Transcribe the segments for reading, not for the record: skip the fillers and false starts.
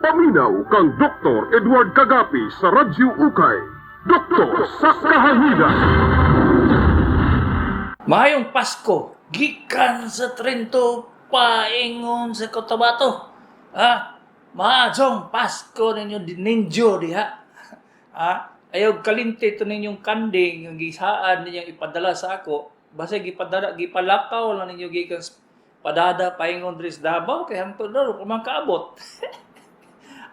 Paminaw kang Dr. Edward Kagapi sa Radyo Ukay. Doktor sa Kahanginan. Maayong Pasko, gikan sa Trento, paingon sa Cotabato. Ha? Maayong Pasko ninyo ninyo diha. Ha? Ayaw kalinti to ninyong kanding yung gisaad ninyong ipadala sa ako. Basta gipadala, gipalakaw lang ninyo gikan sa padada paingon diri sa Davao kay hangtod na ro kaabot.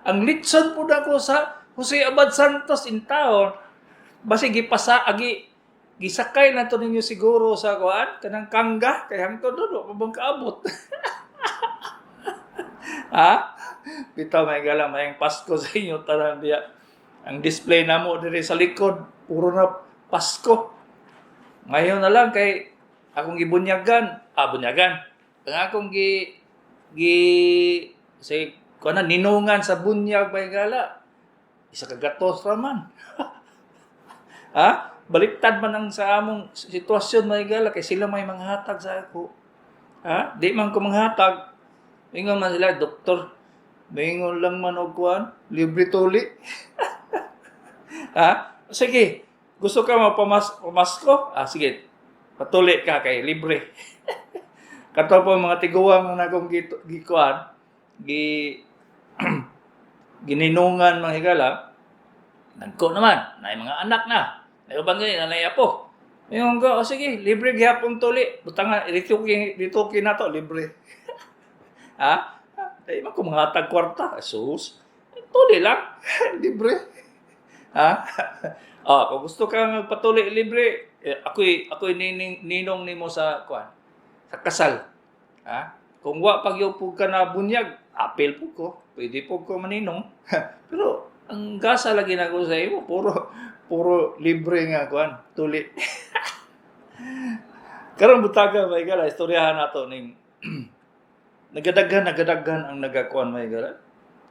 Ang litson po na ko sa Jose Abad Santos in town. Basta gipasa agi gisakay na to ninyo siguro sa kuan kanang kangga kay hangtod do pa bang kaabot. Ha? Bitaw, may gala, mayang Pasko sa inyo tanan diya. Ang display namo diri sa likod puro na Pasko. Ngayon na lang kay akong gibunyagan, bunyagan. Ang akong gi gi say kuan na ninungan sa bunyag, may gala. Isa ka gatos ra man. Ha? Baliktad man ang sa among sitwasyon, may gala, kay sila may manghatag sa ako. Ha? Di man ko manghatag. Ingon man sila, "Doktor, maingon lang man og kuan, libre tuli." Ha? Sige, gusto ka mapamas pamasko? Ah, sige. Patuli ka kay libre. Kato po mga tiguang na akong gikuan, gininungan, mga higala, nagko naman, na mga anak na, na uban gani, na apo. Ingon ko, "Oh, sige, libre gihapon tuli. Butangan, rituki, rituki na to, libre." Ha? Di man ko mga kwarta. Sus, tuli lang, libre. Ha? Oh, kung gusto ka magpatuli libre, eh, ako'y ninong nimo sa kuan, sa kasal. Ha? Kung wa pag po ka na bunyag, apil po ko. Pwede po ko maninong. Pero ang gasa lagi na ko sa imo, puro puro libre nga kuan, tuli. Karon butaga, may gala, istoryahan nato ning nagadaghan ang nagakuan, may gala.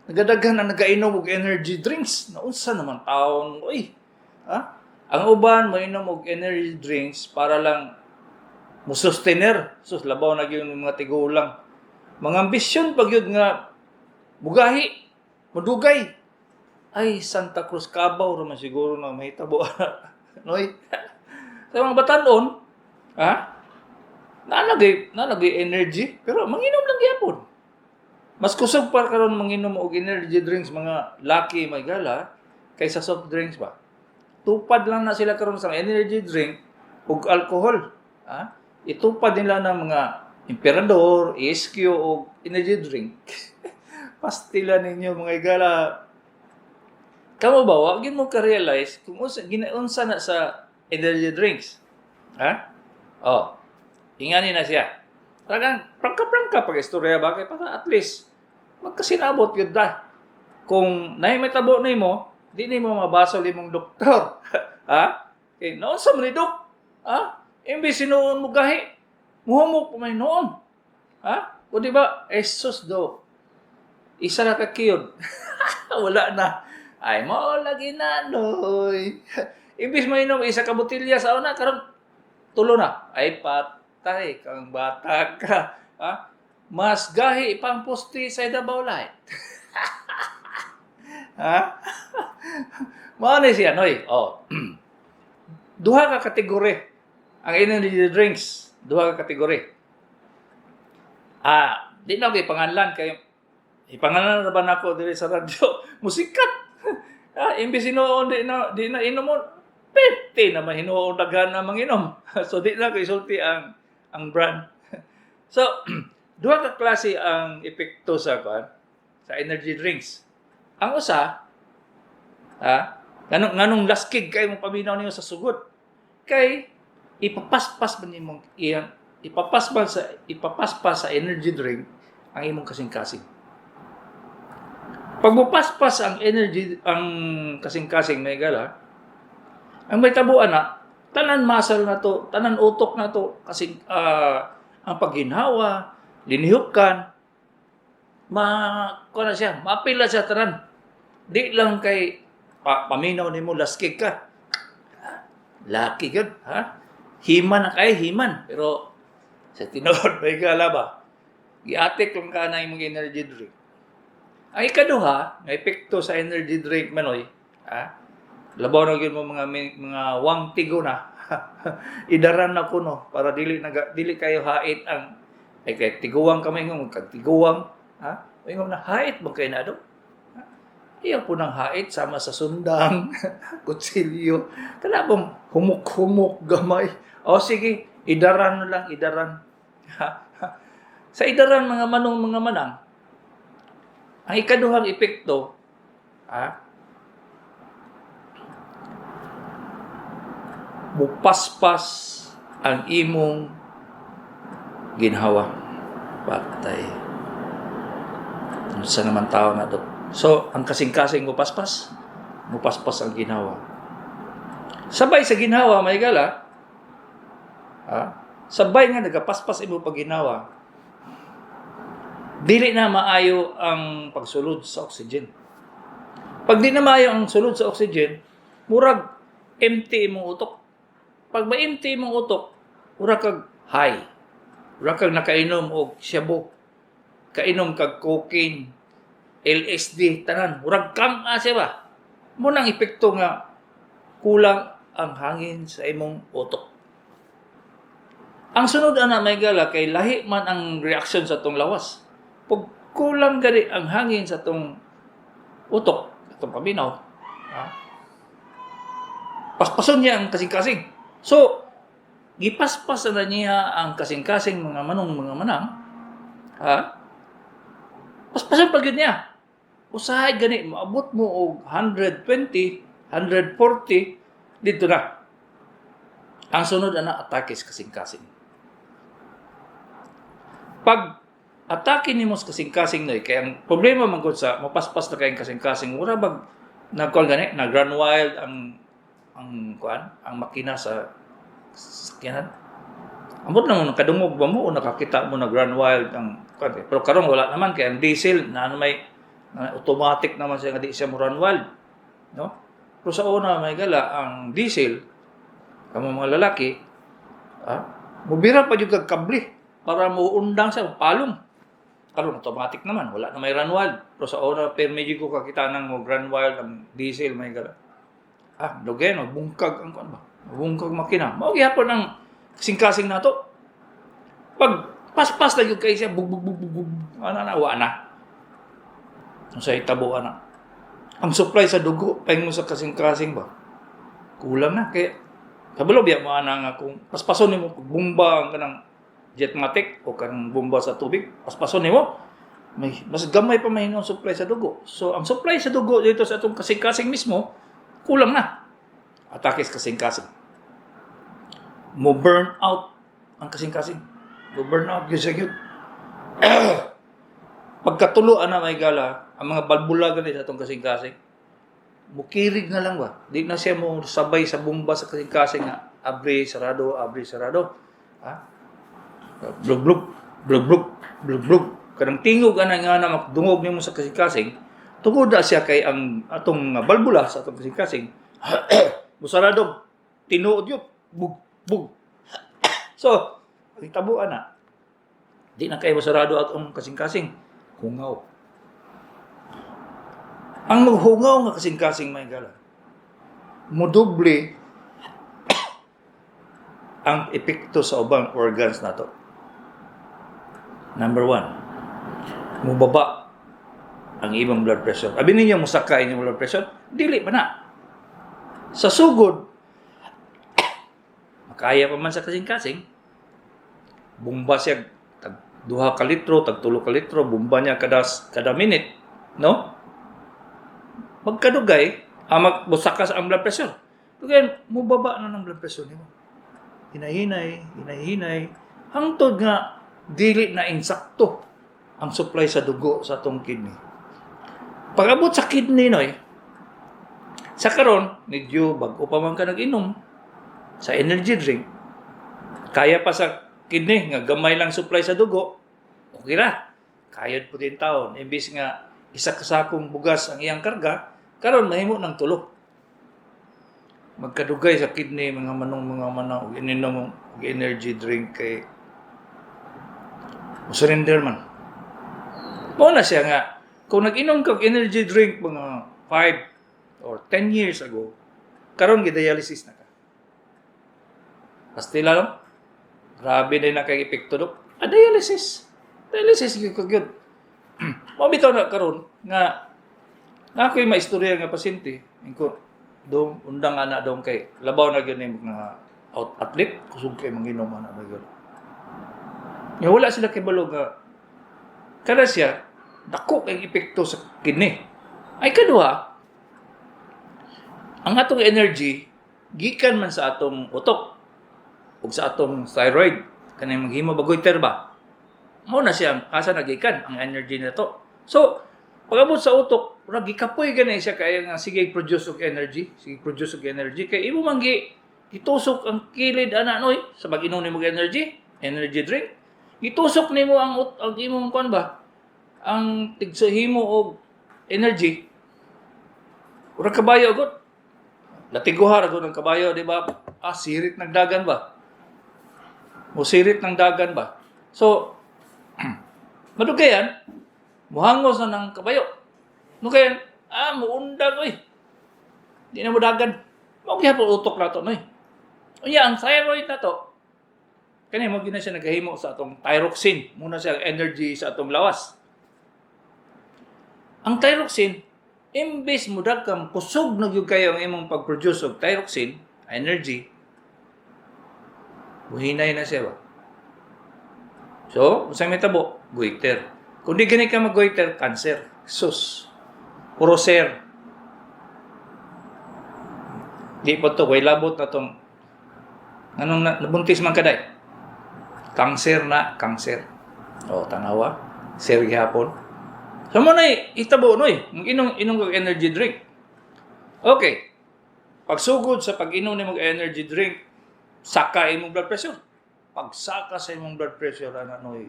Nagadaghan ang nagainom og energy drinks. Naunsa naman taon, oy. Ha? Ang uban moinom og energy drinks para lang mo sustainer. Sus, labaw na gyud mga tigulang. Mga ambisyon pag yun nga mugahi, mudugay. Ay, Santa Cruz Kabaw raman siguro na mahitabo. Noy. Sa mga batanon, ha? Nalagay energy, pero manginom lang gyapon. Mas kusog pa karon manginom og energy drinks mga laki, may gala, kaysa soft drinks ba. Tupad lang na sila karon sa energy drink ug alcohol. Ha? Itupad nila ng mga Emperador, ESQ o energy drink. Pastila ninyo, mga igala. Kamo ba, wa gyud mo ka-realize kung unsa ginaunsa na sa energy drinks? Ha? Oh. Ingani na siya. Talagang prangka-prangka pag istorya ba kay para at least magkasinabot gyud ta. Kung naay may tabo nimo, di nimo mabasol imong doktor. Ha? Kay naunsa man ni, Dok? Ha? Imbis sinuon mo gahi, muhumok pa may noon. Ha? O di ba? Esos do. Isa na ka kiyod. Wala na. Ay, mo lagi na, noy. Imbis mo inom isa ka botelya sa una, karon tulo na. Ay, patay kang bata ka. Ha? Mas gahi pang poste sa Davao Light. Ha? Mao na siya, noy. Oh. Duha ka kategori ang energy drinks, duha ka kategori. Ah, di na ko ipanganlan kay ipanganlan na ba nako diri sa radyo? Musikat. Ah, imbis hinuon di na inom mo, pete naman hinuon daghan na manginom. So di na ko isulti ang brand. So duha ka klase ang epekto sa kuan, sa energy drinks. Ang usa, ha, nganong laskig kay mo paminaw niyo sa sugod? Kay ipapaspas man nimong iyang ipapaspas sa energy drink ang imong kasing-kasing. Pag mupaspas ang energy ang kasing-kasing, may gala, ang may tabuan na tanan muscle na to, tanan utok na to, kasing ang pagginhawa, linihok ma kuan na siya, maapila siya tanan. Di lang kay paminaw nimo laskig ka. Laki gyud, ha? Himan na kay himan, pero sa tinuod, may gala ba? Giatik lang ka na imong energy drink. Ang ikaduha nga epekto sa energy drink, manoy, ha? Labaw na gyud mo mga mga wang tigo na. Idaran na kuno para dili naga, dili kayo hait ang ay kay tiguang kami ng kag tiguang, ha? Ingon na hait mo kay na do. Iya po ng hait sama sa sundang, kutsilyo. Kana bang humok-humok gamay. O sige, idaran na lang, idaran. Sa idaran, mga manong, mga manang, ang ikaduhang epekto, ha, mupaspas ang imong ginhawa. Patay. Unsa naman tao na, Dok? So, ang kasing-kasing mupaspas, mupaspas ang ginhawa. Sabay sa ginhawa, may gala, ha? Sabay nga nagapaspas imo pag ginhawa, dili na maayo ang pagsulod sa oxygen. Pag di na maayo ang sulod sa oxygen, murag empty imong utok. Pag ma-empty imong utok, murag kag high. Murag kag nakainom og shabu. Kainom kag cocaine, LSD, tanan. Murag kang asa ba? Mo nang epekto nga kulang ang hangin sa imong utok. Ang sunod ana, may gala, kay lahi man ang reaksyon sa tong lawas. Pag kulang gani ang hangin sa tong utok, atong paminaw, ha? Paspason niya ang kasing-kasing. So, gipaspas na niya ang kasing-kasing, mga manong, mga manang, ha? Paspason pa gyud niya. Usahay gani maabot mo og 120, 140 dito na. Ang sunod ana, atake sa kasing-kasing. Pag atake nimo sa kasing-kasing, noy, kay ang problema man gud sa mapaspas na kayong kasing-kasing, mura bag nagkuan gani, nag-run wild ang kuan, ang makina sa sakyanan. Amot na mo nakadungog ba mo o nakakita mo nag-run wild ang kuan. Pero karon wala naman kay ang diesel na ano, may na automatic naman siya nga di siya mo run wild, no? Pero sa una, may gala, ang diesel, kamo mga lalaki, ah, mubira pa jud kag kable para mo undang siya palong. Karon automatic naman, wala na may run wild. Pero sa una, permi ko kakita nang mo run wild ang diesel, may gala. Ah, dugay no, bungkag ang kuan ba? Bungkag makina. Mao gyapon ang kasing-kasing nato. Pag paspas na gyud kay siya, bug bug bug bug bug. Ana na, wa na. Sa itabo ana. Ang supply sa dugo paingon sa kasing-kasing ba? Kulang na kay kabalo biya mo ana nga kung paspason nimo bumba ang kanang jetmatic o kanang bomba sa tubig, paspason nimo, may mas gamay pa may ang supply sa dugo. So ang supply sa dugo dito sa atong kasing-kasing mismo kulang na. Atake sa kasing-kasing. Mo burn out ang kasing-kasing. Mo burn out gyud siya gyud. Pagkatulo ana, may gala, ang mga balbula gani sa atong kasing-kasing mukirig na lang ba. Di na siya mo sabay sa bomba sa kasing-kasing nga abri sarado, abri sarado, ha, blug blug blug blug blug blug, kanang tingog ana nga na makdungog nimo sa kasing-kasing. Tungod na siya kay ang atong balbula sa atong kasing-kasing musarado tinuod yun, bug bug. So ang tabo ana, di na kay musarado atong kasing-kasing, hungaw. Ang maghungaw nga kasing-kasing, may gala, mudoble ang epekto sa ubang organs nato. Number one, mubaba ang imong blood pressure. Abi ninyo musaka inyong blood pressure? Dili pa na. Sa sugod, makaya pa man sa kasing-kasing, bumba siya tag 2 ka litro, tag 3 ka litro, bumba niya kada minute, no? Magkadugay, ang magbusaka sa ang blood pressure. Dugayan, mubaba na ng blood pressure nimo. Hinay-hinay, hinay-hinay, hangtod nga dili na insakto ang supply sa dugo sa atong kidney. Pag-abot sa kidney, noy, sa karon, medyo bag-o pa man ka nag-inom sa energy drink, kaya pa sa kidney nga gamay lang supply sa dugo, okay ra. Kayod po din taon. Imbis nga isa ka sakong bugas ang iyang karga, karon mahimo ng tulo. Magkadugay sa kidney, mga manong, mga manang, og ininom og energy drink kay surrender man. Mao na siya nga Kung nag-inom kag energy drink mga 5 or 10 years ago, karon gi-dialysis na ka. Pastila, no? Grabe na kay epekto, dok. Ah, dialysis. Dialysis gyud ka gyud. Mao bitaw na karon nga na ako'y maistorya nga pasyente. Ingko, dong undang ana dong kay labaw na gyud ni mga out athlete, kusog kay manginom ana na gyud. Nga wala sila kibalo nga kada siya dako kay epekto sa kidney. Ay kaduha, ang atong energy gikan man sa atong utok ug sa atong thyroid, kanang maghimo ba goiter ba, mao na siya ang asa nagikan ang energy nato. So pag-abot sa utok, murag gikapoy gani siya kaya nga sige produce og energy, sige produce og energy kay imo man gi gitusok ang kilid ana, noy, sa pag-inom nimo og energy energy drink. Gitusok nimo ang imong kuan ba, ang tigsahimo og energy. Murag kabayo gud, latiguha ra gud ang kabayo, di ba? Ah, sirit ng dagan ba, mo sirit ng dagan ba. So madugayan, muhangos na ng kabayo. Madugayan, ah, muundang oy, di na mo dagan. Mao gihapon utok na to, noy. Unya ang thyroid na to, kani mo gina siya nagahimo sa atong thyroxine, muna siya ang energy sa atong lawas. Ang thyroxine, imbes mo dagkam kusog na gyud kayo ang imong pag-produce og thyroxine, energy, muhinay na siya ba. So, unsay mahitabo? Goiter. Kung di gani ka mag-goiter, cancer. Sus. Puro sir. Di pa to, way labot na tong anong na, nabuntis man kaday. Cancer na, cancer. O, tanawa. Sir gihapon. So mo na itabo, noy. Inom inom kag energy drink. Okay. Pagsugod sa pag-inom nimo og energy drink, saka imong blood pressure. Pagsaka sa imong blood pressure ana, noy.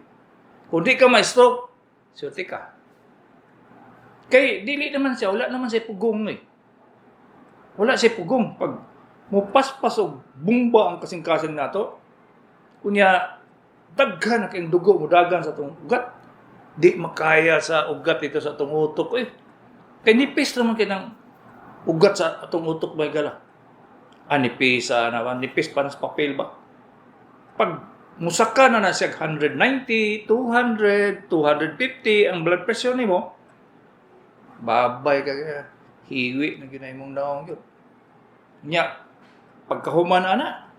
Kung di ka ma-stroke, swerte ka. Kay dili naman siya, wala naman siya pugong, noy. Wala siya pugong. Pag mupaspas og bumba ang kasing-kasing nato, unya daghan na kayong dugo mo dagan sa atong ugat. Di makaya sa ugat dito sa atong utok eh. Kay nipis naman kay ng ugat sa atong utok, may gala. Ah, nipis na ba? Nipis pa na sa papel ba? Pag musaka na na siya 190, 200, 250 ang blood pressure nimo, babay ka kaya. Hiwi na ginay mong naong yun. Nya, pagkahuman ana,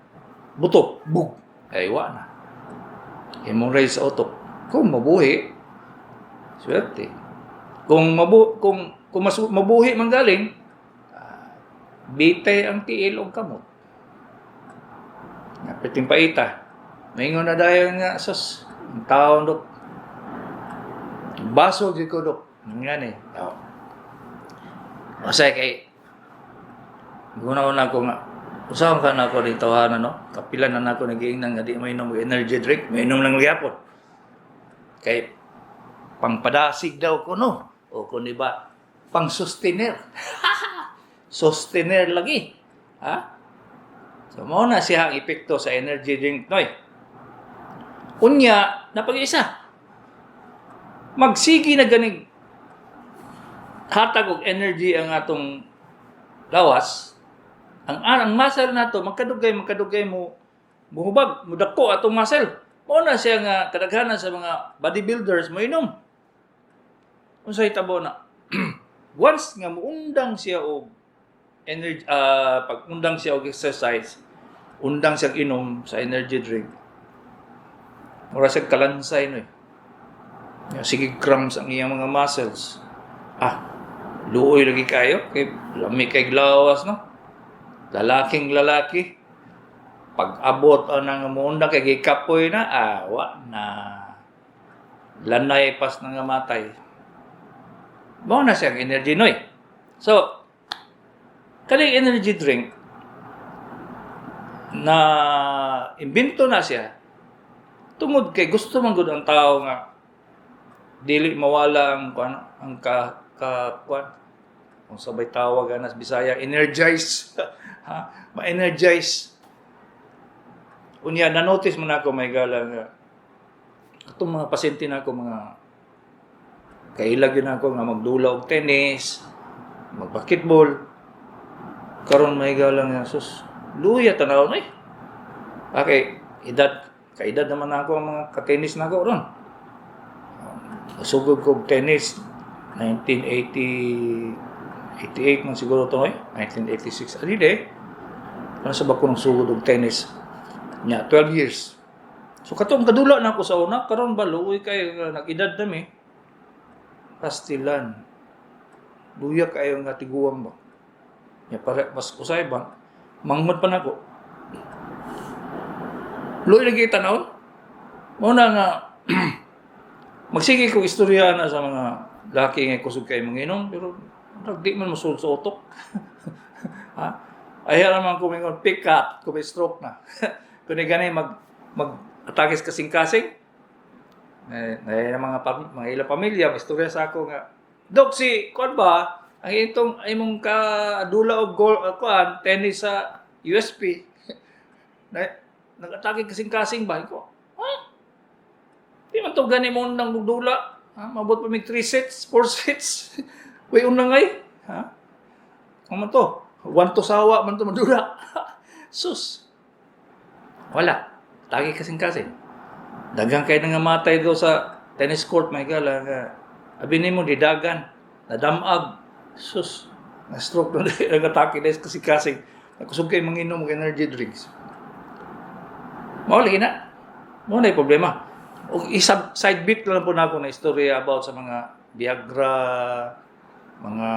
buto, bug, ay wa na. Hemorrhage sa utok. Kung mabuhi, swerte. Kung mabuhi man galing, ah, bitay ang tiil og kamot. Napiting paita. Maingon na dayon nga, sus, ang taon, dok. Baso gyud ko, dok. Nga ni. Oh. Masay kay guna-una ko nga usahan ka na ako dito ha, no? Kapilan na nako nagiingnan nga di mainom og energy drink, mainom lang gyapon. Kay pangpadasig daw ko, no. O kung di ba pang sustainer. Sustainer lagi. Ha? So mao na siya ang epekto sa energy drink, noy. Unya, napag-isa. Magsigi na ganig hatag og energy ang atong lawas, ang muscle nato magkadugay magkadugay mo muhubag, mudako atong muscle. Mao na siya nga kadaghanan sa mga bodybuilders moinom. Unsay tabo na? Once nga muundang siya og energy, pag undang siya og exercise, undang siya inom sa energy drink. Mura siya kalansay, no eh. Sige cramps ang iyang mga muscles. Ah, luoy lagi kayo kay lami kay lawas, no. Lalaking lalaki. Pag abot ang muundang kay gikapoy na, ah, wa na. Lanay pas na nga matay. Mao na siyang energy, noy. So, kaning energy drink na imbento na siya tungod kay gusto man gud ang tao nga dili mawala ang kuan, ang ka, ka kuan, kung sabay tawag ana sa Bisaya, energize, ha, ma-energize. Unya na notice mo na ako, may gala, nga atong mga pasyente na ako mga Kaila gyud ako nga magdula og tennis, mag-basketball. Karon, mahigala nga, sus, luya tanaw eh. Okay, edad, kaedad naman ako ang mga ka-tennis na ako ron. Sugod ko og tennis 1980 88 man siguro to eh, 1986 ali de. Ano sa ba ko nang sugod og tennis nya, 12 years. So katong kadula na ako sa una, karon ba luoy kay nag-edad na mi. Pastilan, luya kayo nga tiguang ba nya, pare mas usay ba manghod pa nako. Luoy lagi tan-awon. Mao na nga magsige ko istorya na sa mga laki nga kusog kay manginom, pero murag di man mosulod sa utok. Ha? Ayaw naman ko mingon pick up kung may stroke na. Kung gani mag mag atake sa kasing-kasing. Eh, na mga ilang pamilya, may istorya sa ako nga, "Dok, si kuan ba ang itong imong kadula og goal, kuan tennis sa USP na nag-atake kasing-kasing ba?" Ko, "Ha? Di man to gani mo nang dula. Ha? Mabot pa mig 3 sets, 4 sets. Way unang ay. Ha? Ano man to? One to sawa man to madula." Sus. Wala. Atake kasing-kasing. Daghang kay nangamatay do sa tennis court, may gala nga. Abi nimo didagan, nadamag. Sus. Na stroke na, nag-atake na kasing-kasing. Nakusog kay manginom og energy drinks. Mao lagi na. Mao na yung problema. Og isa side bit lang po na ako na istorya about sa mga Viagra, mga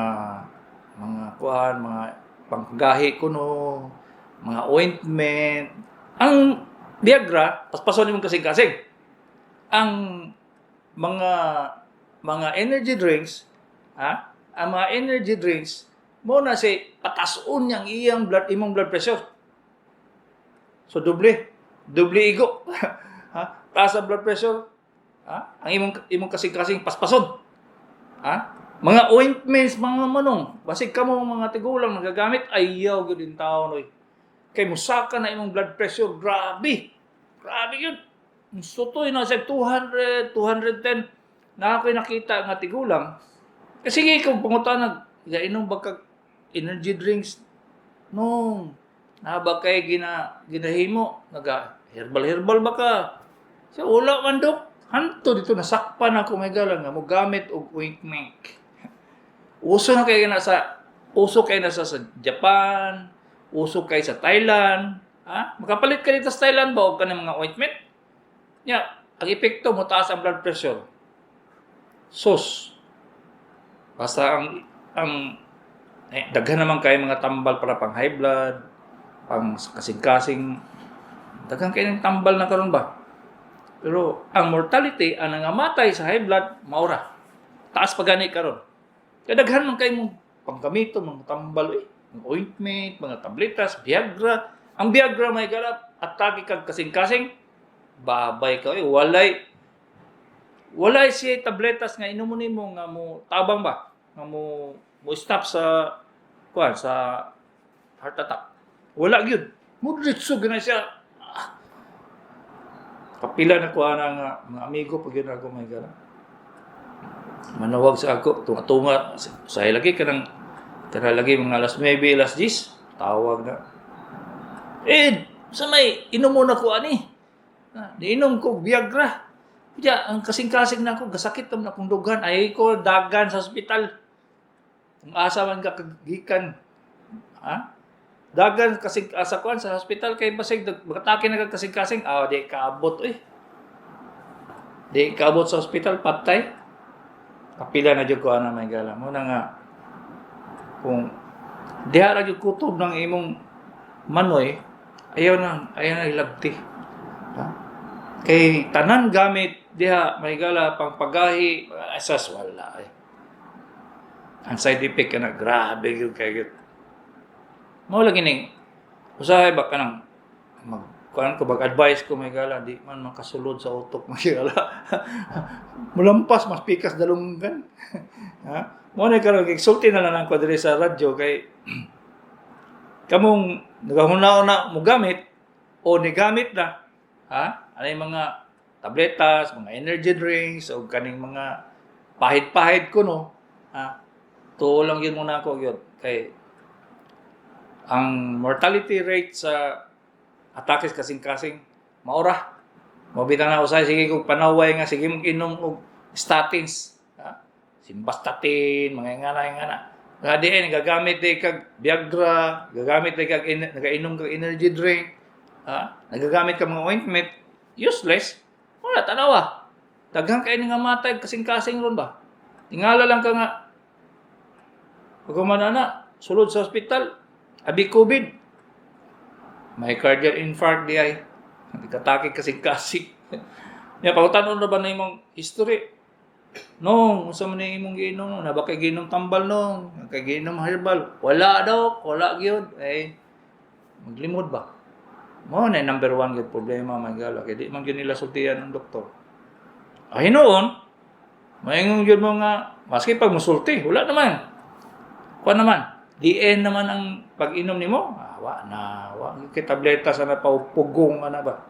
kuan, mga panggahi kuno, mga ointment. Ang Viagra, paspason imong kasing-kasing. Ang mga energy drinks, ha? Ang mga energy drinks, mo na si patason niyang iyang blood imong blood pressure. So doble, doble igo. Ha? Taas ang blood pressure, ha? Ang imong kasing-kasing paspason. Ha? Mga ointments, mga manong, basig kamo mga tigulang nagagamit, ayaw gyud in taon oy. Kay musaka na imong blood pressure, grabe. Grabe yun. Sutoy na sa 200, 210. Na ako'y nakita nga tigulang. Kasi sige, kung pangutan nag inom ba kag energy drinks? No. Na ba kay ginahimo? Naga herbal herbal ba ka? So wala man, dok. Hanto dito nasakpan ako, may galang nga mo gamit og ointment. Uso kay na sa Japan, uso kay sa Thailand. Ha? Makapalit ka dito sa Thailand ba og kanang mga ointment? Nya, ang epekto mo taas ang blood pressure. Sus. Basta ang eh, daghan naman kay mga tambal para pang high blood, pang kasing-kasing. Daghan kay ng tambal na karon ba? Pero ang mortality, ang nangamatay sa high blood, maura. Taas pa gani karon. Kaya daghan man kay mong panggamito, mga tambal eh. Mga ointment, mga tabletas, Viagra. Ang Viagra, may galap, atake kag kasing-kasing, babay ka eh. Walay siya tabletas nga inomon nimo nga mo tabang ba? Nga mo stop sa kuan sa heart attack. Wala gyud. Mo diretso gyud na siya. Ah. Kapila na ko ana nga mga amigo pag yun ako may gala. Manawag sa ako, tunga-tunga sa lagi kanang kana lagi mga alas 9, alas 10, tawag na. "Eh, sa may inom mo na ko ani. Ah, niinom ko Viagra. Kaya, ang kasing-kasing na ako, gasakit naman akong dughan. Ay ko, dagan sa ospital." Kung asa man ka kagikan. Ha? Dagan kasing asa kuan sa hospital kay basig makatake na kag kasing-kasing, ah, di kaabot eh. Di kaabot sa hospital, patay. Kapila na jud ko ana, may gala. Mo na nga kung diha ra gyud kutob ng imong manoy, ayaw na ilabti. Ha? Kay tanan gamit diha, may gala, pang pagahi, asas wala eh. Ang side effect kana grabe gyud kay gyud. Mao lagi ning usahay ba kanang mag kuan ko, bag advice ko, may gala, di man makasulod sa utok, may gala. Mulampas mas pikas dalunggan. Ha? Mo na karon sulti na lang ko diri sa radyo kay kamong nagahuna-una mo gamit o nigamit na, ha, ano yung mga tabletas, mga energy drinks o kaning mga Pahid-pahid ko, no. Ha? Tuo lang yun muna ako yun. Kay ang mortality rate sa atakes kasing-kasing maura. Mabita na usay sige kog panaway nga sige mong inom og statins, ha? Simvastatin, mga ingana ingana. Nga diin gagamit di kag Viagra, gagamit di kag nagainom kag energy drink, ha? Nagagamit ka mga ointment, useless. Wala tanawa. Daghan kay nga matay kasing-kasing ron ba. Tingala lang ka nga pag na sulod sa ospital, abi COVID. May cardiac infarct di ay. Katake kasing-kasing. Ya pangutanon na ba na imong history? Nong, unsa man imong giinom? Na ba kay giinom tambal nong? Kay giinom herbal? Wala daw, wala gyud. Eh, maglimod ba? Mo na number one gyud problema man gala kay di man gyud nila sultian ng doktor. Ay noon, maingon gyud mo nga maski pag musulti, wala naman. Kuan naman, DN naman ang pag-inom nimo. Ah, wa na, wa kay tableta sa napaupugong ana ba.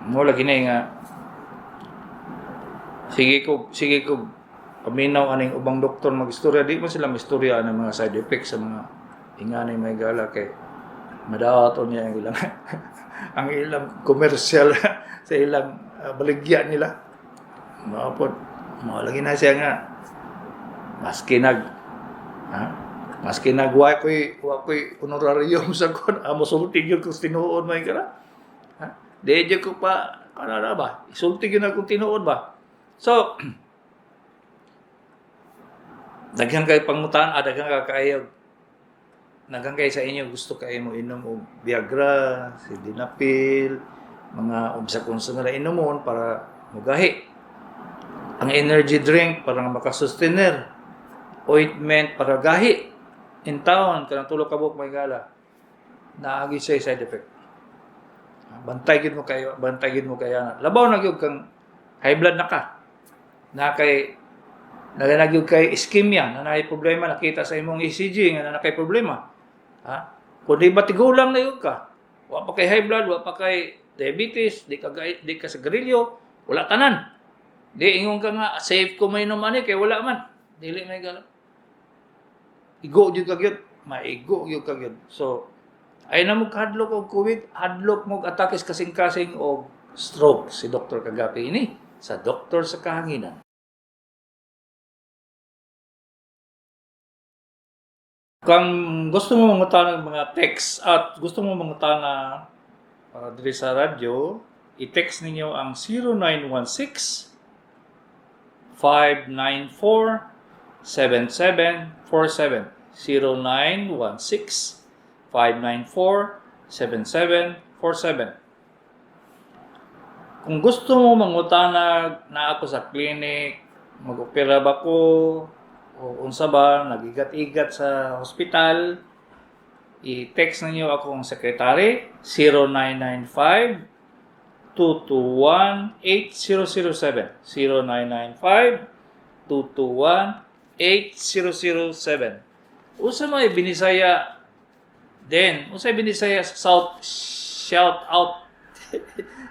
Mo lagi na nga sige ko paminaw aning ubang doktor magistorya, di man sila mistorya ang mga side effects sa mga inganay may gala kay madaot niya ang ilang ang ilang commercial sa ilang baligya nila. Mao pod, mao lagi na siya nga maski nag ha? Maski nag wa ko'y honorarium sa kon amo sulti gyud ko tinuod may kara. Ha? Di jud ko pa kanara ba? Isulti gyud akong tinuod ba? So daghan kay pangutan, daghan ka kaayo. Daghan kay sa inyo gusto kayo mo inom og Viagra, Sildenafil, mga unsa kung sa nila inomon para mugahi. Ang energy drink para makasustainer. Ointment para gahi. In town, kanang tulo ka buok may gala. Naagi siya side effect. Bantay gid mo kayo, bantay gid mo kaya. Labaw na gyud kang high blood na ka. Na kay naganag kay ischemia, na naay problema nakita sa imong ECG nga na kay problema. Ha? Kung di ba tigulang na yun ka, wa pa kay high blood, wa pa kay diabetes, di ka sigarilyo, wala tanan. Di ingon ka nga safe ko may ani kay wala man. Dili may gala. Igo jud ka gyud, maigo gyud ka gyud. So ay na mo kahadlok og COVID, hadlok mo atakes kasing-kasing og stroke. Si Dr. Kagapi ini sa Doktor sa Kahanginan. Kung gusto mo mangutana ng mga text at gusto mo mangutana para diri sa radyo, i-text ninyo ang 0916 594 7747. 0916 594 7747. Kung gusto mo mangutana na ako sa clinic, mag-opera ba ko, o unsa ba, nagigat-igat sa hospital, i-text ninyo akong sekretary, 0995 221 8007. 0995 221 8007. Usa may Binisaya din. Usa Binisaya sa South, shout out.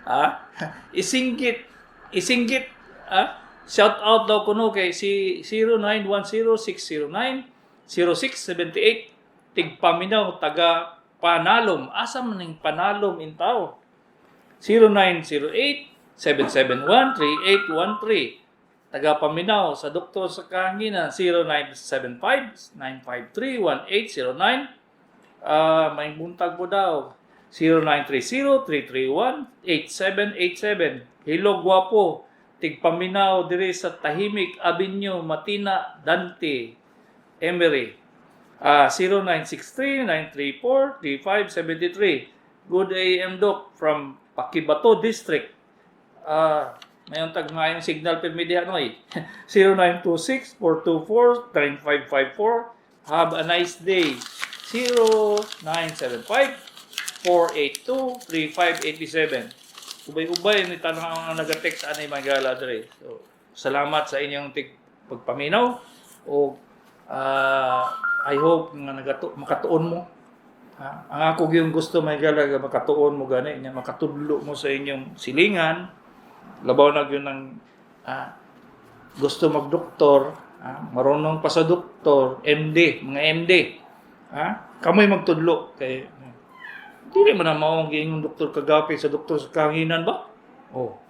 Ah, isinggit isinggit, ah, shout out daw kuno kay si 0910609 0678, tigpaminaw taga Panalom. Asa man ning Panalom in tao? 0908 771 3813, taga Paminaw sa Doktor sa Kahanginan. 0975 953 1809. Ah, may buntag po daw. 0930-331-8787. Hello, gwapo. Tigpaminaw diri sa Tahimik Avenue, Matina, Dante, Emery. Ah, 0963-934-3573. Good AM, Doc, from Paquibato District. Ah, mayon tag ngayong signal permi diha noy. 0926-424-9554. Have a nice day. 0975-482-3587. Ubay-ubay ni tanong ang nag-text anay mga dre. So, salamat sa inyong pagpaminaw o I hope nga makatuon mo. Ha? Ang ako yung gusto may gala nga makatuon mo gani nya makatudlo mo sa inyong silingan. Labaw na gyud ng Gusto magdoktor, ha? Marunong pa sa doktor, MD, mga MD. Ha? Kamoy magtudlo kay dili man na mao ang giingong Doktor Kagapi sa Doktor sa Kahanginan ba? Oh.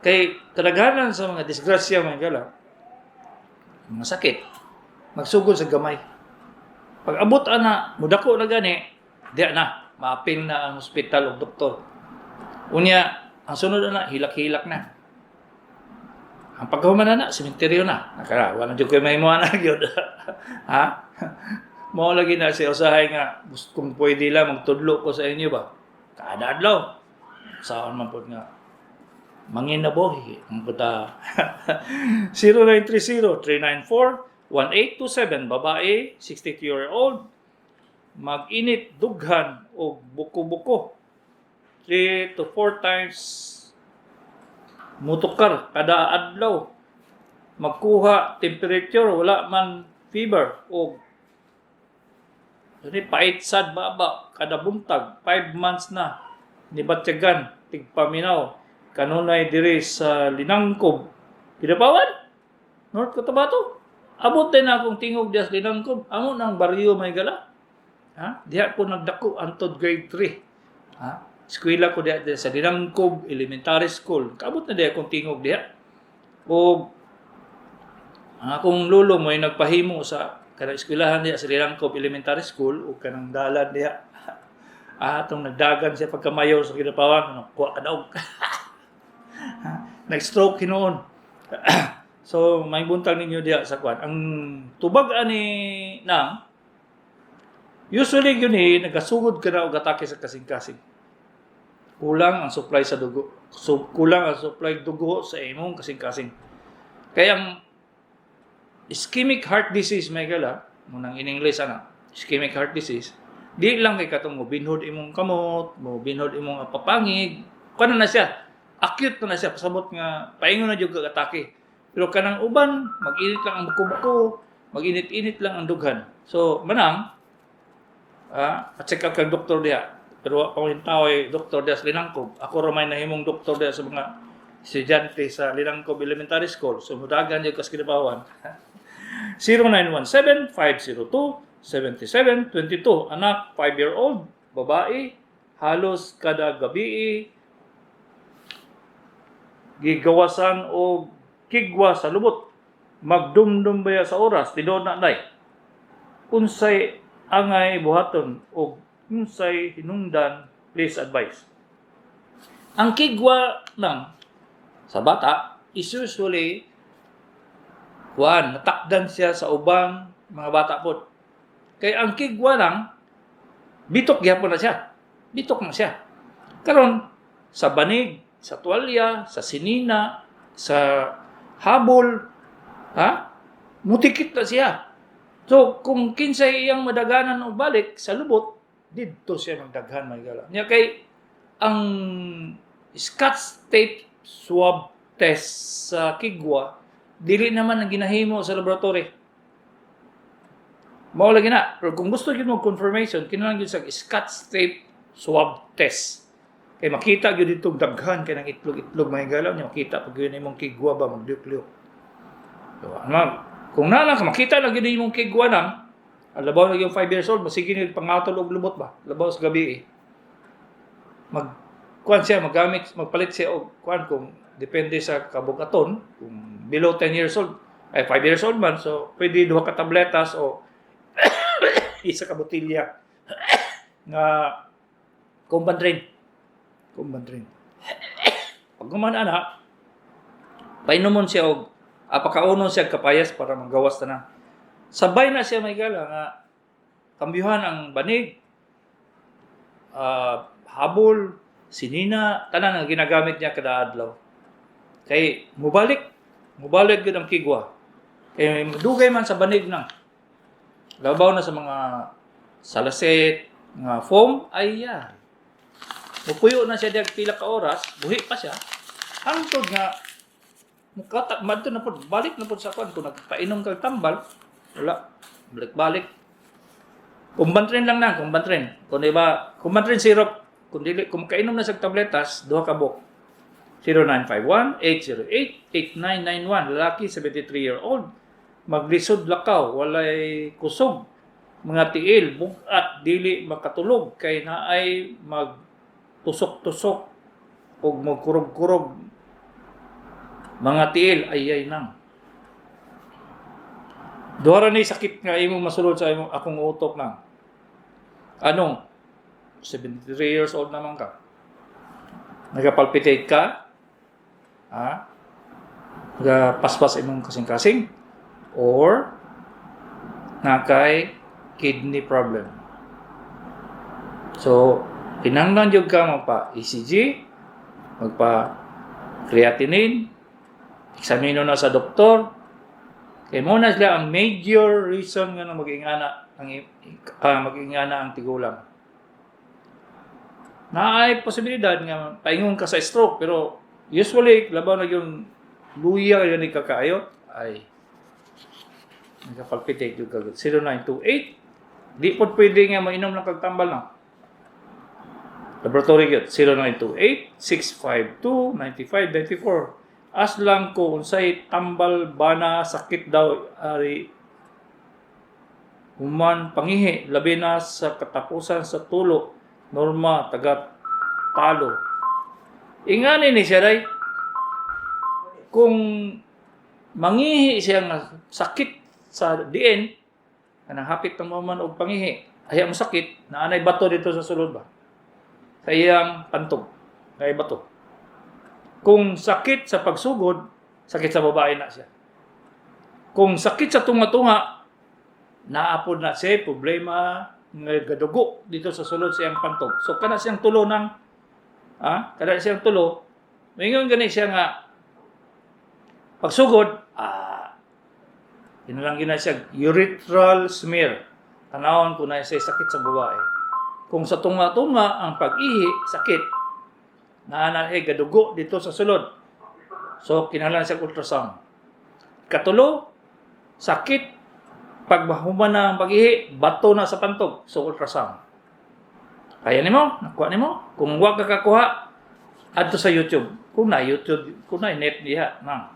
Kay kadaghanan sa mga disgrasya, mga gala, mga sakit, magsugod sa gamay. Pag abot ana, mudako na gani, diya na, maapil na ang ospital o doktor. Unya, ang sunod na, hilak-hilak na. Ang pagkahuman na na, sementeryo na. Nakara, wala jud koy mahimo na gyud. Ha? Mao lagi na siya usahay nga gusto kung pwede lang magtudlo ko sa inyo ba. Kada adlaw. Saan man pud nga manginabuhi ang buta. 0930-394-1827, babae, 62-year-old, mag-init dughan og buko-buko 3 to 4 times, mutukar kada adlaw, magkuha temperature, wala man fever, og ini pait sad baba kada buntag, 5 months na nibatyagan, tigpaminaw kanunay diri sa Linangkob, Kidapawan, North Cotabato. Abot din akong tingog diya sa Linangkob, amo nang baryo, may gala, ha, diha ko nagdako antod grade 3, ha. Eskwela ko diha sa Linangkob Elementary School. Kaabot na diha akong tingog diha. O ang akong lolo mo ay nagpahimo sa kanang eskwelahan diha sa Linangkob Elementary School o kanang dalan diha. Ah, atong nagdagan siya pagkamayor sa Kidapawan, ano, kuha ka daog. Nag-stroke hinuon. So, may buntag ninyo diha sa kwan. Ang tubag ani nang usually yun eh, nagasugod ka na og atake sa kasing-kasing. Kulang ang supply sa dugo. So, kulang ang supply dugo sa imong kasing-kasing. Kaya ang ischemic heart disease, may gala, munang in English ana, ischemic heart disease, di lang kay katong mo binhod imong kamot, mo binhod imong papangig, kuno na siya. Acute na na siya, pasabot nga paingon na jud kag atake. Pero kanang uban, mag-init lang ang buko-buko, mag-init-init lang ang dughan. So, manang, check up kag doktor diha. Pero wa pa ko tao ay doktor diha sa Linangkob. Ako ra may nahimong doktor diha sa mga estudyante sa Linangkob Elementary School. So, mudagan jud kas Kidapawan. 0917-502-7722. Anak, 5-year-old, babae, halos kada gabi gigawasan og kigwa sa lubot. Magdumdum baya sa oras, tinuod na day. Unsay angay buhaton og unsay hinungdan, please advise. Ang kigwa ng sa bata is usually kuan, natakdan siya sa ubang mga bata pod. Kay ang kigwa lang bitok gyapon na siya. Bitok na siya. Karon sa banig, sa tuwalya, sa sinina, sa habol, ha? Mutikit na siya. So, kung kinsay iyang madaganan og balik sa lubot, didto siya magdaghan, may gala. Nya kay ang Scotch tape swab test sa kigwa dili naman ang ginahimo sa laboratory. Mao lagi na. Pero kung gusto gyud mo confirmation, kinahanglan gyud sa Scotch tape swab test. Kay makita gyud dito daghan kay ng itlog-itlog, may galaw niya, makita pag yun imong kigwa ba magdiuklok. So, ano, kung na lang makita na gyud imong kigwa nang ang labaw na yung 5 years old, masige ni pangatol og lubot ba? Labaw sa gabi eh. Mag kuan siya, maggamit, magpalit siya og kuan kung depende sa kabugaton, kung below 10 years old, ay 5 years old man, so pwede duha ka tabletas o isa ka botilya nga Combantrin. Combantrin. Pag guman ana, painumon siya og apakaunon siya og kapayas para magawas ta na. Sabay na siya, may gala, nga kambyuhan ang banig, habol, sinina, tanan nga ginagamit niya kada adlaw. Kay mubalik gyud ang kigwa. Kay dugay man sa banig nang. Labaw na sa mga salaset, nga foam, ay ya. Mupuyo na siya diag pila ka oras, buhi pa siya. Hangtod nga mukata madto na pod, balik na pod sa kwan kung nagpainom kag tambal, wala, balik-balik. Combantrin lang na, Combantrin. Kung iba, Combantrin syrup, kung dili kung makainom na sa tabletas, duha ka buok. 0951-808-8991. Lalaki, 73-year-old. Maglisod lakaw, walay kusog. Mga tiil, bugat, dili makatulog. Kay naay magtusok-tusok o magkurog-kurog. Mga tiil, ayay nang. Duha ra ni sakit nga imong masulod sa imong akong utok nang. Anong? 73 years old naman ka. Nagapalpitate ka? Ha? Nagapaspas imong kasing-kasing? Or nakay kidney problem. So, kinahanglan jud ka magpa ECG, magpa creatinine, eksamino na sa doktor. Kay mo na sila ang major reason nga nang mag-ingana ang tigulang. Naay posibilidad nga paingon ka sa stroke, pero usually labaw na yung luya yun ni kakaayo ay nagapalpitate yung kagad. 0928, di po pwede nga mainom lang kag tambal lang. Laboratory gyud, 0928 652 9594. As lang ko unsay tambal bana, sakit daw ari human pangihi, labi na sa katapusan sa tulo. Norma, taga Talo. Ingani ni siya day, kung mangihi siya nga sakit sa diin, kanang hapit ng maman og pangihi, ayaw mo sakit, naanay bato dito sa sulod ba? Sa iyang pantog, kay bato. Kung sakit sa pagsugod, sakit sa babae na siya. Kung sakit sa tunga-tunga, naapod na siya problema nga gadugo dito sa sulod sa iyang pantog. So kana siyang tulo ng kana siyang tulo, maingon gani siya nga pagsugod, yun lang gina siya urethral smear. Tanawon kung na siya sakit sa babae. Kung sa tunga-tunga ang pag-ihi, sakit, naa na gadugo dito sa sulod. So, kinahanglan siya ultrasound. Katulo, sakit pag mahuman na ang pag-ihi, bato na sa pantog. So, ultrasound. Kaya nimo, nakuha nimo. Kung wa ka kakuha, adto sa YouTube. Kung na YouTube, kung na net diha, na.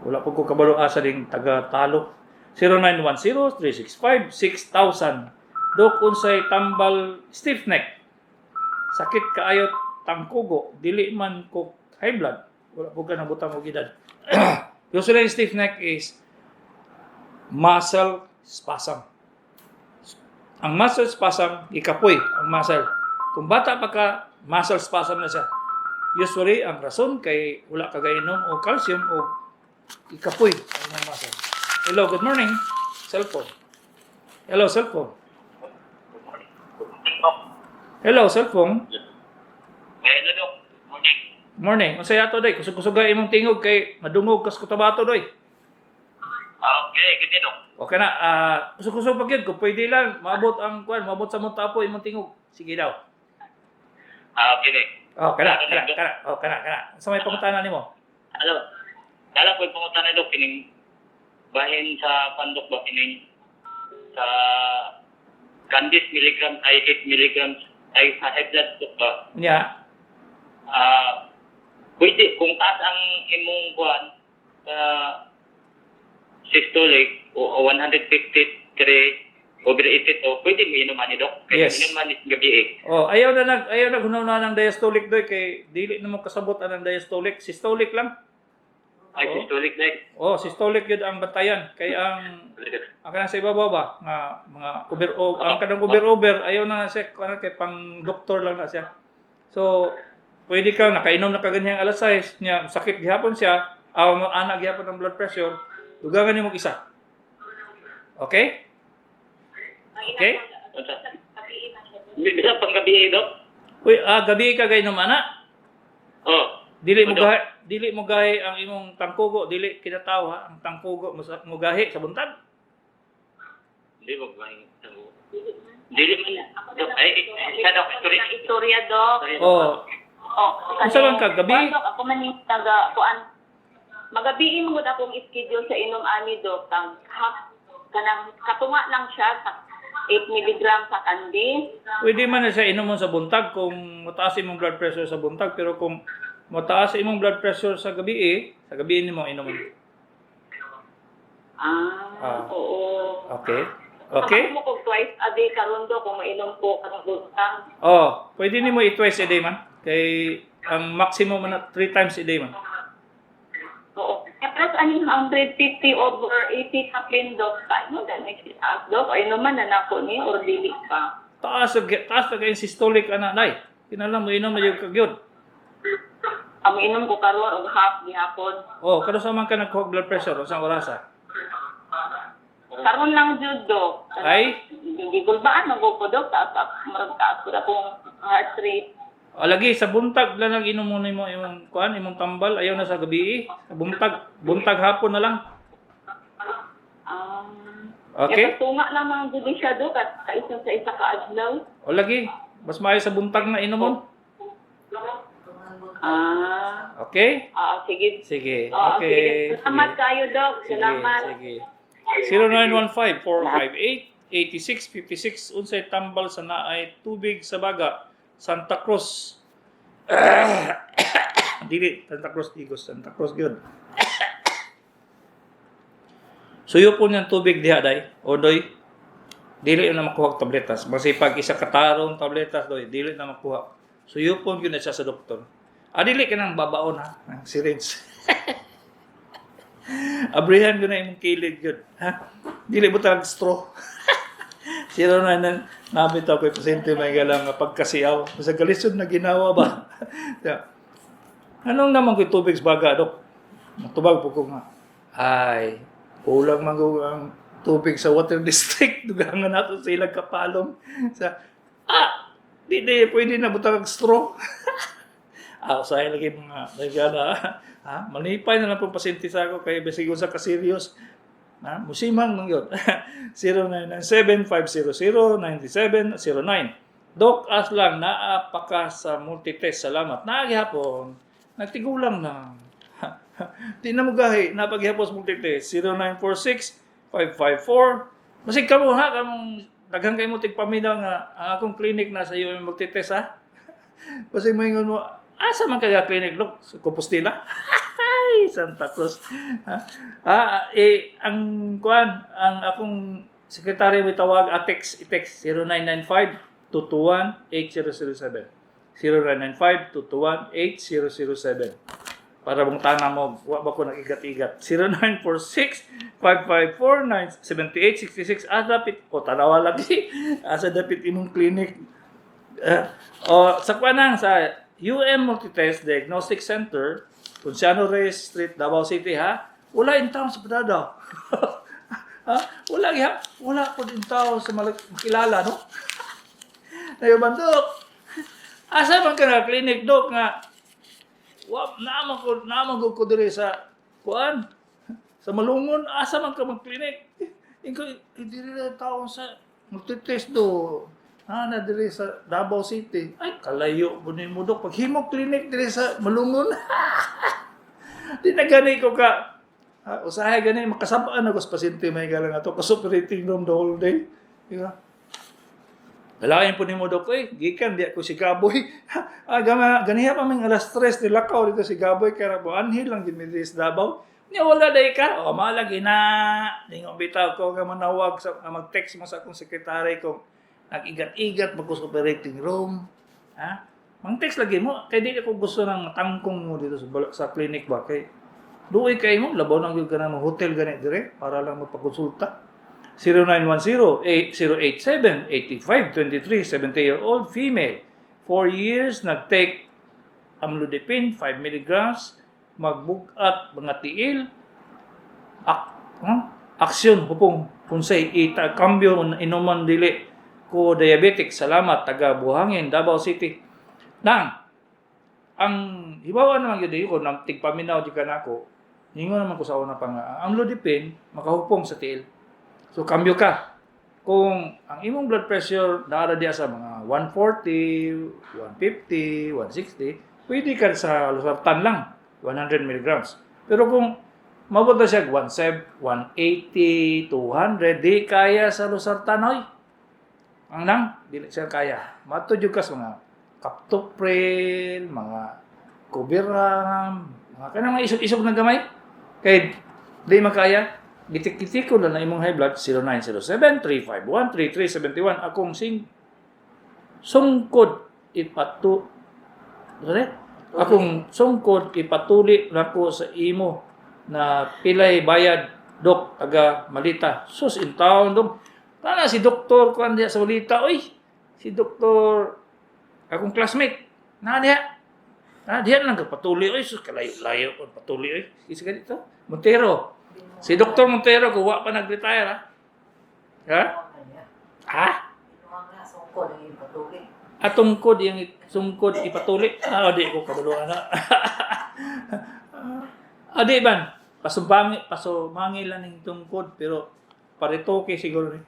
Wala po ko kabalo asa ding taga Talo. 0910-365-6000. Dok, unsay tambal stiff neck? Sakit kaayo tangkugo, dili man ko high blood. Wala po ka nabutang og edad. Usually stiff neck is muscle spasm. Ang muscle spasm, ikapoy ang muscle. Kung bata pa ka, muscle spasm na siya. Usually, ang rason kay wala ka gainom o calcium o ikapoy ang imong muscle. Hello, good morning. Cellphone. Hello, cellphone. Hello, cellphone. Hello, Dok. Morning. Morning. Unsay ato day? Kusog-kusog imong tingog kay madungog kas Cotabato doy. Okay, good day, Dok. Okay na. Kusog-kusog pa gyud kung pwede lang maabot ang kuan, maabot sa Montapo imong tingog. Sige daw. Okay, Dok. Oh, kana, kana, kana. Oh, kana, kana. Sa may pangutana nimo? Alam, alam ko yung pangutana, Dok, kining bahin sa pandok ba, kining sa Candis milligrams ay 8 milligrams ay sa high blood, Dok ba? Nya. Pwede, kung taas ang imong buwan sa systolic o 153 over 82, pwede mo inuman ni Dok. Kaya Yes. inuman ni gabi eh. Oh, ayaw na hunahuna ng diastolic doy kay dili na mo kasabot anang diastolic, systolic lang. Ay, Oo. systolic na eh. Oh, systolic yun ang bantayan kay ang kanang sa ibabaw ba nga mga over o, ang kanang over over ayaw na na siya kanang kay pang doktor lang na siya. So, pwede ka nakainom na ka ganyang alas 6 niya, sakit gihapon siya, aw mo ana gihapon ang blood pressure, dugangan nimo isa. Okay? Okay? Unsa? Bisa pang gabi eh, Dok? Uy, gabi ka gainom ana. Oh. Dili mo Ano? gahi, dili mo gahi ang imong tangkugo, dili kinatawo ha, ang tangkugo mo, mo gahi sa buntag. Hindi mo ba Dili man. Dok, ay, sa Dok, sorry. Ang istorya, Dok. Sorry, Dok. Oh, Oh, Unsa man ka, gabi? Kuan, Dok, ako man yung taga, kuan. Magabi mo gud akong schedule sa inom ani, Dok. Tang half, kanang katunga lang siya sa 8 milligram sa kandi. Pwede man na siya inomon sa buntag kung mataas imong blood pressure sa buntag, pero kung Mataas sa imong blood pressure sa gabi eh, sa gabi nimo inomon. Ah, Ah. oo. Okay. Okay? Ako mo kog twice a day karon, Dok, kung mainom ko karong buntag. Oh, pwede nimo i-twice a day man. Kay ang maximum man na 3 times a day man. Oo. Kaya plus aning 150 over 80 kapin, Dok. Ano na nagkitaas, Dok? Ay naman na nako ni or dili pa. Taas og taas na kay systolic ana day. Kinahanglan mo inom na jud ka gyud. Ang inom ko karon og half gihapon. Oh, kada man ka nagkuha og blood pressure unsang orasa? Karon lang jud, Dok. Ay? Gigulbaan man ko, Dok. Taas taas murag taas ko akong heart rate. O, lagi sa buntag lang nag inom mo nimo imong kuan, imong tambal ayaw na sa gabi eh. Sa buntag, buntag hapon na lang. Okay? Kaya tunga lang mga jud siya, Dok, at kaisa sa isa ka adlaw. O lagi, mas maayo sa buntag na inomon. Ah, Okay? ah, sige. Sige. Oo, Okay. sige. Salamat Sige. kayo, Dok. Sige, Salamat. sige. 0915-458-8656 unsay tambal sa naay tubig sa baga, Santa Cruz. Dili Santa Cruz Digos, Santa Cruz gyud. Suyo po niyang tubig diha day, o doy. Dili na makuha og tabletas. Masipag isa katarong tabletas doy, dili na makuha. Suyo po gyud na siya sa doktor. Ah, dili ka nang babaon ha, ng syringe. Abrihan ko na imong kilid yun. Ha? Dili mo tag straw. Sino na nan nabit ako yung pasyente may galang nga pagkasiyaw. Sa galisod na ginawa ba? Yeah. Anong naman ko'y tubig sa baga, Dok? Matubag po ko nga. Ay, kulang man ko ang tubig sa water district. Dugangan nato sa ilang kapalong. Sa, ah, di, di, pwede na butang ang straw. Ah, usahay lagi mga nagana. Ha? Manipay na lang pong pasyente sa ako kay bisig sa ka-serious. Ha? Musimang man yun. 0997-500-9709. Dok Aslang, naa pa ka sa multitest. Salamat. Naagihapon. Nagtigulang na. Di na mo gahi. Napaghihapon sa multitest. 0946-554. Masig ka mo ha. Kamong daghan kayo mo tigpaminaw nga ang akong clinic na sa iyo yung multitest ha. Kasi mo mo, asa man kaya clinic, Dok? Sa Compostela? Ay, Santa Cruz. Ha? Ah, eh, ang kuan, ang akong sekretary may tawag, a text, i-text 0995-221-8007. 0995-221-8007. Para mong tana mo, wa ba ko nagigat-igat. 0946-554-7866. Ah, dapit. O, tanawa lagi. Asa dapit imong clinic. O, sa kuanang sa UM Multitest Diagnostic Center, Ponciano Reyes Street, Davao City, ha? Wala in town sa Padada. Ha? Wala ha? Wala po din tao sa makilala, no? Nayo Dok. Asa man ka na clinic, Dok, nga wa naman ko diri sa kuan sa Malungon, asa man ka mag-clinic? Inko diri na tao sa multitest do. Ah, na diri sa Davao City. Ay, kalayo po ni mo, Dok. Paghimok clinic diri sa Malungon. Di na gani ko ka. Ah, usahay gani makasabaan ako sa pasyente may galang ato kasi operating room the whole day. Di ba? Dalayan po ni mo, Dok, eh, gikan di ako si Gaboy. Ah, gama, ganiha pa ming alas 3 nilakaw dito si Gaboy kaya po anhil lang gid mi diri sa Davao. Nya wala day ka. O malagi na. Ningon bitaw ko nga manawag sa nga mag-text mo sa akong sekretary kung nag-igat-igat ba ko sa operating room. Ha? Mang-text lagi mo kay di ako gusto ng matangkong mo dito sa, sa clinic ba kay duoy kay mo labaw nang gyud ka na mo hotel gani dire para lang magpakonsulta. 0910-087-8523, 70-year-old female. 4 years, nag-take amlodipine, 5 milligrams, magbugat mga tiil, ak, huh? Aksyon, hupong, kunsay, ita, kambyo, inuman dili, ko diabetic, salamat, taga Buhangin, Davao City. Nang, ang hibawa naman gyud ko, nang tigpaminaw di ka nako, ningon naman ko sa una pa nga, ang amlodipine, makahupong sa tiil. So, kambyo ka. Kung ang imong blood pressure naara diya sa mga 140, 150, 160, pwede ka sa losartan lang, 100 milligrams. Pero kung mabot na siya 17, 180, 200, di kaya sa losartan, oy. Ang nang, di siya kaya. Matod ka sa mga captopril, mga Coveram, mga kanang mga isog-isog na gamay. Kay di makaya, gitik-gitik ko lang na imong high blood. 0907-351-3371. Akong sing sungkod ipatu, sorry? Akong sungkod ipatuli nako sa imo na pilay bayad, dok, taga Malita. Sus in town, dok. Tana si doktor kuan diha sa Malita, oy. Si doktor akong classmate. Na diha. Na diha lang ka patuli, oy. Sus, kalayo-layo kon patuli, oy. Isa ka dito. Montero. Si Dr. Montero ko wa pa nag-retire, ha. Ha? Ha? Atong kod yung sungkod ipatuli. Ah, di ko kabalo ana. Ah, di ban. Pasumbangi, pasumangi lang ning tungkod pero paritoke siguro ni.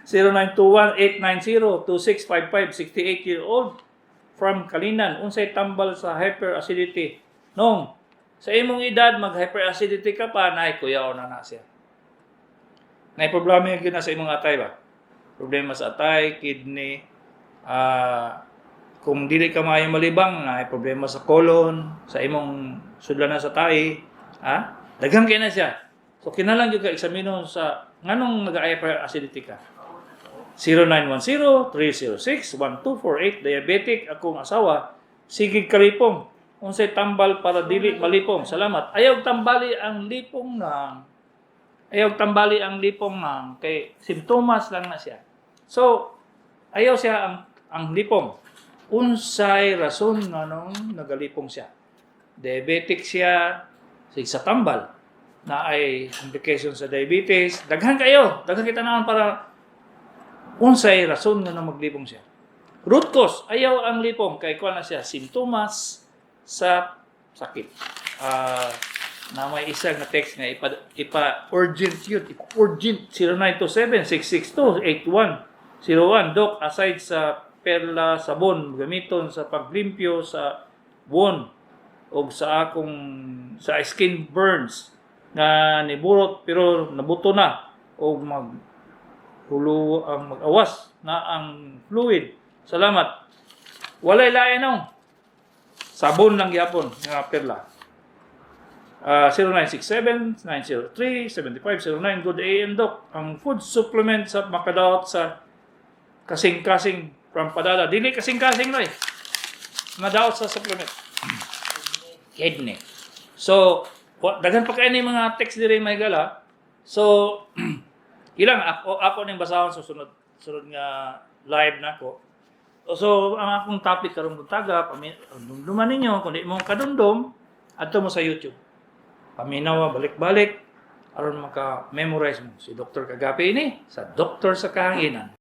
0921-890-2655, 68-year-old from Kalinan. Unsay tambal sa hyperacidity? Nong, sa imong edad mag hyperacidity ka pa, nay kuya na na siya. Nay problema gyud na sa imong atay ba? Problema sa atay, kidney, kung dili ka maayo malibang, na problema sa colon, sa imong sudlanan sa tae, ha? Daghan kay na siya. So kinahanglan gyud ka eksamino sa nganong naga-hyperacidity ka. 0910-306-1248. Diabetic akong asawa, sige kalipong. Unsay tambal para dili malipong? Salamat. Ayaw tambali ang lipong ng ayaw tambali ang lipong ng kay simptomas lang na siya. So, ayaw siya ang lipong. Unsay rason nganong nagalipong siya? Diabetic siya, sig sa tambal na ay complication sa diabetes. Daghan kayo, daghan kita naman para unsay rason nga maglipong siya. Root cause, ayaw ang lipong kay kuan na siya, simptomas sa sakit. Na may isa nga text nga ipa urgent yun, ipa urgent. 0927-662-8101. Doc, aside sa perla sabon gamiton sa paglimpyo sa wound o sa akong sa skin burns na niburot pero nabuto na o mag hulo ang mag-awas na ang fluid. Salamat. Walay lain nong. Sabon lang gyapon nga perla. 0967-903-7509. Good AM, Doc. Ang food supplement sa makadaot sa kasing-kasing from Padada. Dili kasing-kasing, no eh. Madaot sa supplement. Kidney. So, daghan pa kayo ni mga text diri, may gala. So, ilang ako ning basahon sa sunod sunod nga live nako. So, ang akong topic karong buntaga, dumduman ninyo, kung di mo kadumdum, adto mo sa YouTube. Paminawa, balik-balik, aron maka-memorize mo. Si Dr. Kagapi ini sa Doktor sa Kahanginan.